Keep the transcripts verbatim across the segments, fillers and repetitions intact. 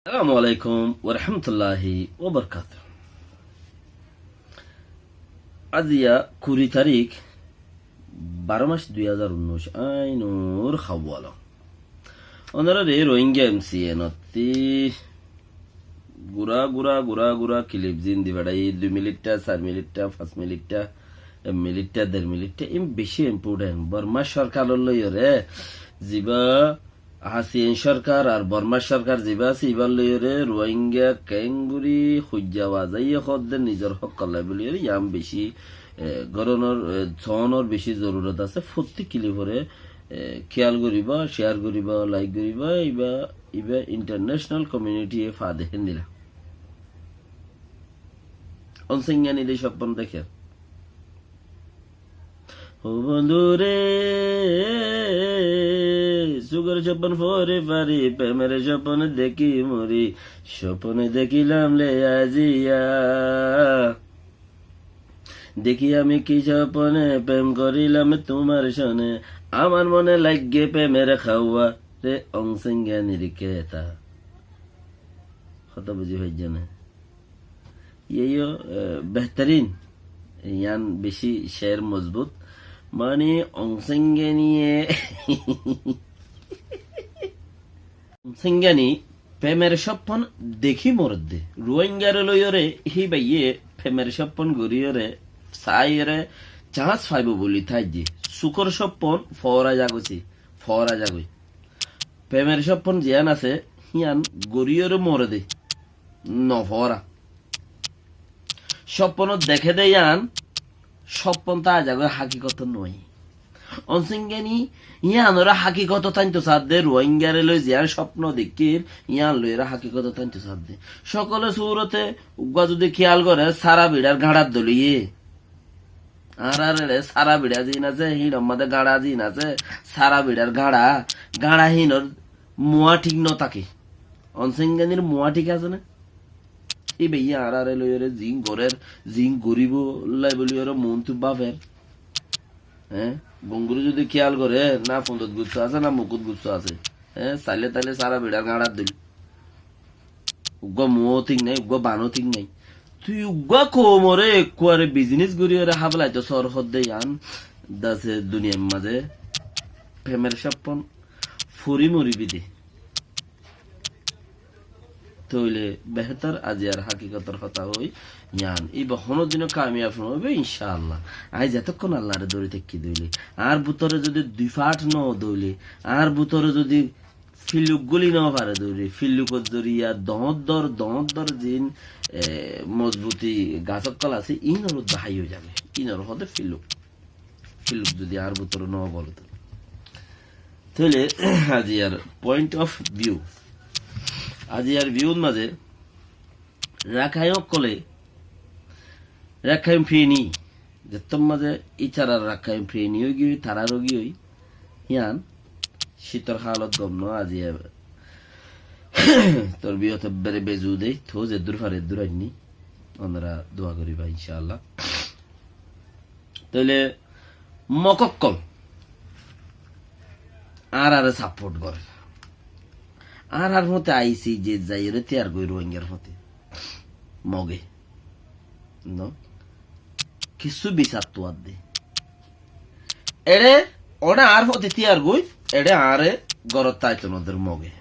Assalamu alaikum warahmatulláhi wabarakátuhu. Aziya kuri tarík, baró mac dui házar unnúic, ainor háwala. Ónorare Rohingya M C N ottí gura gura gura gura kilip zin di feçáiyi, dui minitta, sair minitta, fañs minitta, ek minitta, der minitta, im beci important. Borma sorkar loiyóre ziba Hasiyan sorkar ar Borma sorkar ziba asé, ibar loiyóre Rohingya kengori hoijja bazaiye hoódde nizor hók olla buliyóre, yián beci, e, goronor, e, sonor beci zorurot asé. Fottí kilipore, e, kiyal goriba, share goriba, like goriba, iba, iba international community e fade héndilla. Onsengyani de soppon deker. Ó bondú re, sukor soppon fori fari, pemer soppon deki mori, soppon dekilam le aziya. Deki ami ki soppone, pem korilam tumar sone, amar mone lage pemer háwa, re Onsengyani ri keta. Hotá buzi faijjó né? Iyó, e, behtorin, yián beci sher mozbut. Mani Onsengyani e, Onsengyani pemer soppon deki moredde. Rohingyare loiyóre hí baiye pemer soppon goriyóre saiyóre chance faibo buli taijje. Sukor soppon fora zagoi si, fora zagoi. Pemer soppon ziyan asé, hiyan goriyóre morede. No fora. Sopponot deke de yián, soppon ta aza goi hakikot no. Onsengyani yiánore hakikot tainto sadde, Rohingyare loi ziyan sopno dekkir, yián loiyore hakikot tainto sadde. Sokole surote uggwa zudi kiyal gore, sara biçar gañçar doliye. Añárar eçe sara biça zin asé, hiñçor mazé gañça zin asé, sara biçar gañça, gañça hiñçor muá thík no táke. Onsengyanir muá thík asé né? Hí baiye añárare loiyóre zin gorér, zin goríbo lai buliyóre montú báfer. Hé? Gonguru zudi kiyal gore, na fundot gussá asé, na mukut gussá asé. Hé? Saile taile sara biçar gañçar dil. Uggúa muó thík nái, uggúa banó thík nái. Tui uggúa koumoré ekkuare bizines goríyore hábelaito sóor hoódde yián dase duniyar mazé pemer soppon fori moribí de. Tóile behétor aziyar hákikotor hotá hoói yián. Íba honódinó kamiyaf noóibo, incáalla. Aññí zetókkon Allaré dóri táikki dóile, añár bútore zudi dui fath no dóile, añár bútore zudi filluk gúli no fare dóri, fillukor zoriya doóñr doóñr, doóñr doóñr zin, e, mozbuti gas ókkol asé, ínor uddá hái ói zagói. Ínor hoóde filluk. Filluk zudi añár bútore no gole tóile. Tóile aziyar point of view. Aziyar view mazé Rakhain ókkole, Rakhain preni, zettór mazé ítarar Rakhain preni óigiyoi, tarar óigiyoi, yián cítor hálot gom no, aziya torbiyot ebbere bezu dei, to zeddúr fare eddúr ainní, onora dua goriba, incáalla. Tóile Mog ókkol añárare saport gorer. Añárar fúañti aisi ze zaiyóre tiyar goi Ruáingar fúañti. Moge. No? Kissú bisar tuar de. Eçé, oçé añár fúañti tiyar goi, eçé añáre górot táito no der Moge.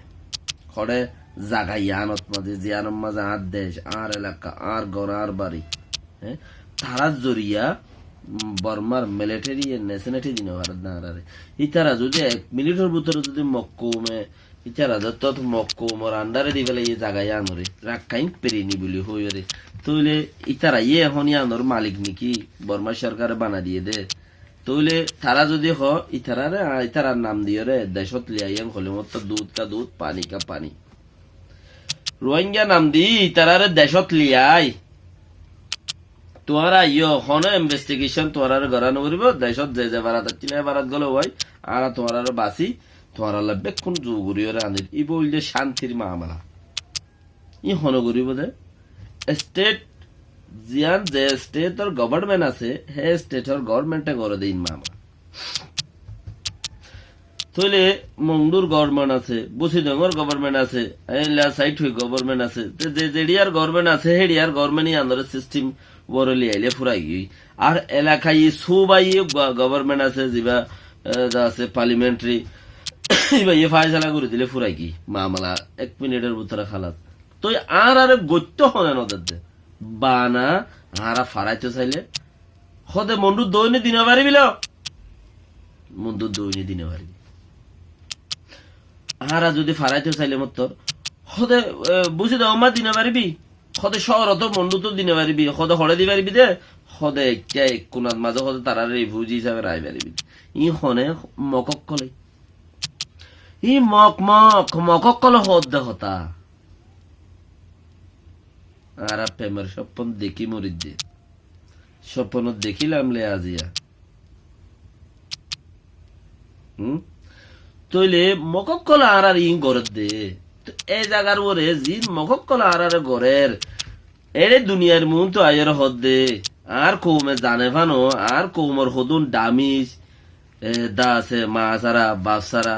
Hoçé zaga yiánot mazé, ziyánot mazé añár dec, añár elaka, añár gór, añár bari. Hé? Tarár zoriya, mm, Bormar militariye neseneti di no faredde añárare. Ítara zudi ek minitor bútore zudi Mog koume, ítara zottót Mog koumor andare di félaiye zaga yiánoré, Rakkain Pirini buli hoiyóre. Tóile ítara ye ehón yiánor malik niki, Borma sorkare banai diye de. Tóile tará zudi hoó, ítarare, a, ítarar nam diyóre decót liyai, en hoile mottó dud ka dud, pani ka pani. Ruáinga nam di ítarare decót liyai. Tuáñra aiyó, honó investigation tuáñrare gorá no foribó, decót ze ze barat accíl, e barat gólé uwai, añára tuáñrare basí, tuáñralla bekkún zu goríyore anir. Íba óilde cántir mamela. Í hone goríbo de? State, ziyán ze stateor government asé, hé stateor governmente goré de ín mamela. Tóile Mondhúr government asé, Busidongor government asé, eilla Saithoi government asé, te ze zeçiyar government asé, héçiyar government iyanore system uore liyaile furai giyói. Ar elakai subai go-, government asé, ziba, e, za asé parliamentary, iba iye faisala gori dile furai giyói. Mamala ek minitor bútore halas. Toi añárare goitto hone no dedde. Bana añára faraito saile, hode Mondhú doini dino faribi lo? Mondhú doini dino faribi. Añára zodi faraito saile mottor, hode, e, Busidongor ma dino faribi? Hode cóoroto Mondhúto dino faribi? Hode hoçé di faribi de? Hode ekka ekkunat maze hode tarare refugee hísabe rai faribi de? Iín hone? Mog ókkole. Iín mog, mog, mog ókkole hoódde hotá. Añára femor sóppon dekí moridde. Sópponot dekílam le aziya. Hum? Tóile mog ókkole añárare iín gorédde. Toi e zagar uore ziín mog ókkole añárare gorér, ére duniyar muúntu aiyóre hoódde, añár koume zane fano, añár koumor hodún dhamis, e, da asé, ma sára, baf sára,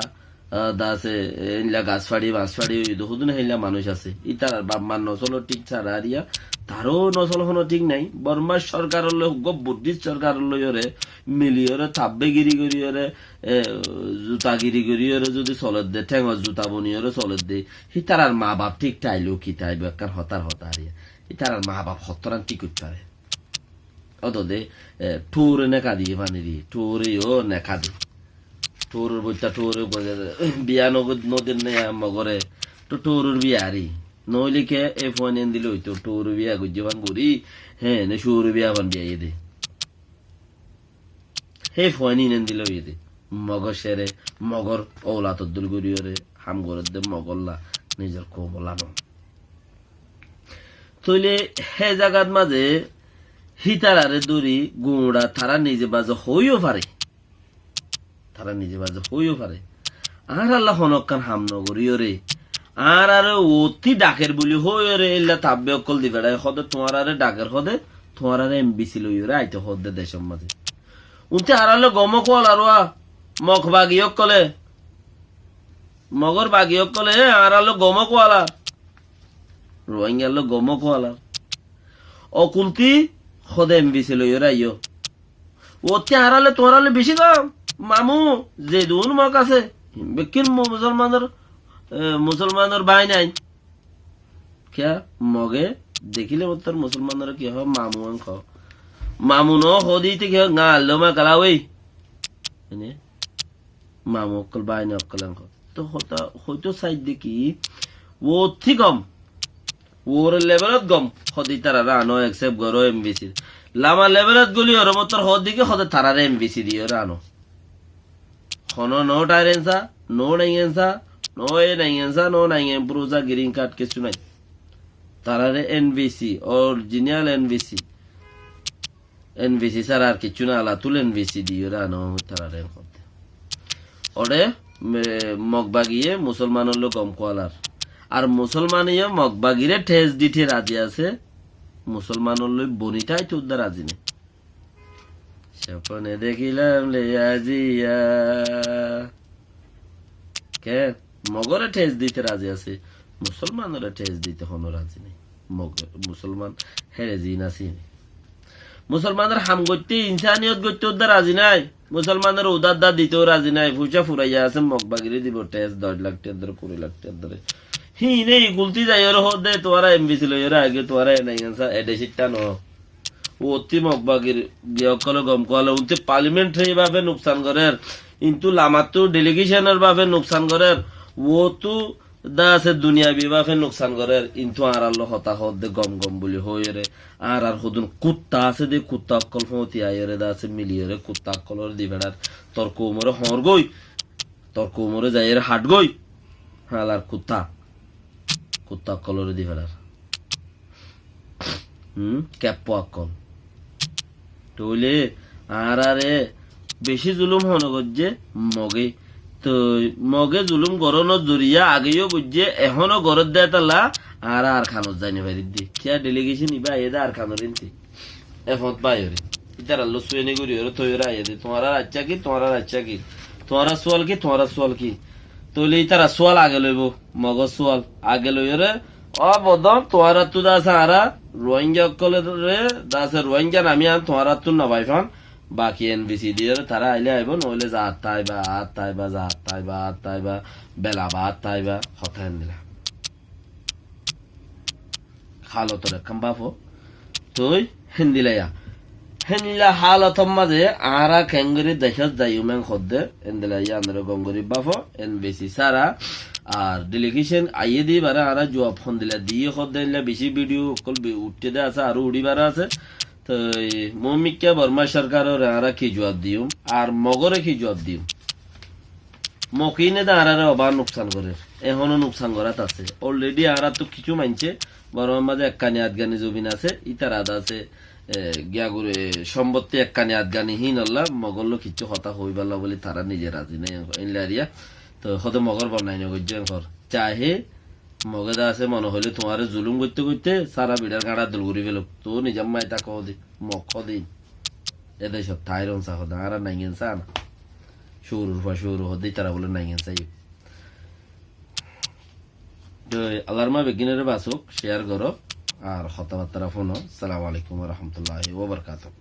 a, da asé, e, eilla gas fari, bas fari, ói de hodún héilla manúic asé. Ítarar baf mar nosol thík sára ariya, taró nosol hono thík nai. Bormar sorkaror loi, uggwá Buddhist sorkaror loi ore, miliyóre, tabbegiri goriyóre, e, zutagiri goriyóre zodi soledde, théngor zuta boniyóre soledde, hítarar ma baf thík thaile ki thaibó, ekkán hotár hotá ariya. Ítarar ma baf hottóran thík óit fare. Ódode, e, thuure neka diye faniri, thuure yó neka de. Thuuror boitta thuure gode, biya no god-, no der ne ya mogore, to thuuror biya ari. Noile ke e fuain endilla óito, thuuror biya gojje fan gori, hé, ne thuuror biya fan biya iye de. Hé fuain in endilla óiye de. Mogor cere, mogor oulat oddúl gori ore, ham goredde mogolla, nizor koumolla no. Tóile hé zagat maze hítarare dóri guñça tará nize baze hoóiyo fare. Tará nize baze hoóiyo fare. Añáralla honókkan ham nogoríyore. Añárare uottí dhaker buli hoóiyore, éilla tabbe ókkol di feçai hoóde, tuáñrare dhaker hoóde, tuáñrare M B C loiyore aite hoóde decór maze. Unte añáralloi gom ókkol ar uá, Mog bagi ókkole, Mogor bagi ókkole, e, añáralloi gom ókkol ar. Ruáingalloi gom ókkol ar. Okulti hoóde M B C loiyore aiyó. Uottí añáralloi tuáñralloi bicí gom. Mamu, zedún Mog asé, bekkín mu-, musolmanor, e, musolmanor bái nai. Kiyá? Moge dekíle mottor musolmanore ki hoó? Mamu en hoó. Mamu no hoó de íte ki hoó? Gañalloi ma kala ói. Ene? Mamu ókkol, báina ókkol en hoó. To hotá, hoito saidde ki, uottí gom. Uore levelot gom. Hoóde ítarare ano accept goró M B C. Lama levelot goli ore mottor hoóde ki, hoóde tarare M B C diyore ano. Hono no thair ensa, no nai ensa, no e nai ensa, no nai en purusa green card kessú nai. Tarare N V C, original N V C. N V C sára ar kessú nai, alatul N V C diyore ano tarare en hoóde. Ore, me-, Mog bagiye musolmanor loi gom kualar. Ar musolmane yó Mog bagire thes dite razi asé, musolmanor loi boni thaito udda razi nai. Sopone dekílam le aziya. Ke? Mogore thes dite razi asé, musolmanore thes dite hono razi nai. Mog-, musolman here zin asé ni. Musolmanor ham goitte, insaniyot goitte udda razi nai. Musolmanore udar da diteó razi nai. Fuisa furaiya asé, Mog bagire dibo thes doc lak tiyar dore, kuri lak tiyar dore. Hine gulti zaiyore hoóde, tuáñra M V C loiyore aigiyó, tuáñra ene ensa, ede sitta no. Uottí Mog bagir giya ókkole gom kualar, unte parliamentary bafe nuksan gorer, intu lamattú delegationor bafe nuksan gorer, uottú da asé duniyabi bafe nuksan gorer, intu añáralloi hotá hoóde gom gom buli hoóiyore, añárar hodún kutta asé de, kutta ókkol foóñti aiyore da asé miliyore kutta ókkolore di feçar, tor koumore hoór goi, tor koumore zaiyore hát goi, halar kutta, kutta ókkolore di feçar. Hum, keppo ókkol. Tóile añárare beci zulum hone goijje? Moge. Toi Moge zulum goronor zoriya age yó goijje, ehono gorer de tala, añára Arkanot zai no farir de. Kiyá delegation iba aiyé de Arkanor inti? Efot baiyore. Ítaralloi sueni goriyore toiyore aiyé de. Tuáñrar accá ki, tuáñrar accá ki? Tuáñrar sual ki? Tuáñrar sual ki? Tóile ítara sual age loibo, Mogor sual age loiyóre, ó bodon, tuáñrattú de asé añára Ruáingga ókkolore, de asé Ruáingga nami añár tuáñrattú no faifán, baki N V C diyóre tará aile aibo, noóile zaat táiba, aat táiba, zaat táiba, aat táiba, bela baat táiba, hotá endilla. Halotor ekkán báfo. Toi héndilla ya. Héndilla halotor mazé añára keéngorí decót zaiyum en hoódde, héndilla ya añára gom gorí báfo, N V C sára, ar delegation aiyé de íbaré añára juab héndilla diyí hoódde, héndilla bicí video ókkol bi-, uiththé de asé, aró uçíbar asé. Toi Mumikká Bormá sorkaroré añára ki juab diyum, ar Mogoré ki juab diyum? Mokine de añáráre obá nuksan gorér. Ehóno nuksan gorát asé. Already añáráttu kissú maincé, Bormár mazé ekkani adgani zobin asé, ítarat asé, e, giya gori, e, sombotti ekkani adgani híinolla, Mogór loi kissú hotá hoibálla buli tará nize razi nái, en-, eilla ariya. Toi hóde Mogór bonnai no goijjé en hor. Cahe Mogé de asé mone hoilé tuáñre zulum goitté goitté sára biçar gañçá dul gorí felók. Tuñí nizor mai táko de, Mog hóde. E decót táir onsa hóde, añára naingen sá na. Cúrur fua cúru hóde, ítara bóle naingen saiyo. Toi Allar ma beggúnore basók, share goró, ar hotábattára fúno. Assalamu alaikum wa rahmatullahi wa barakatuhu.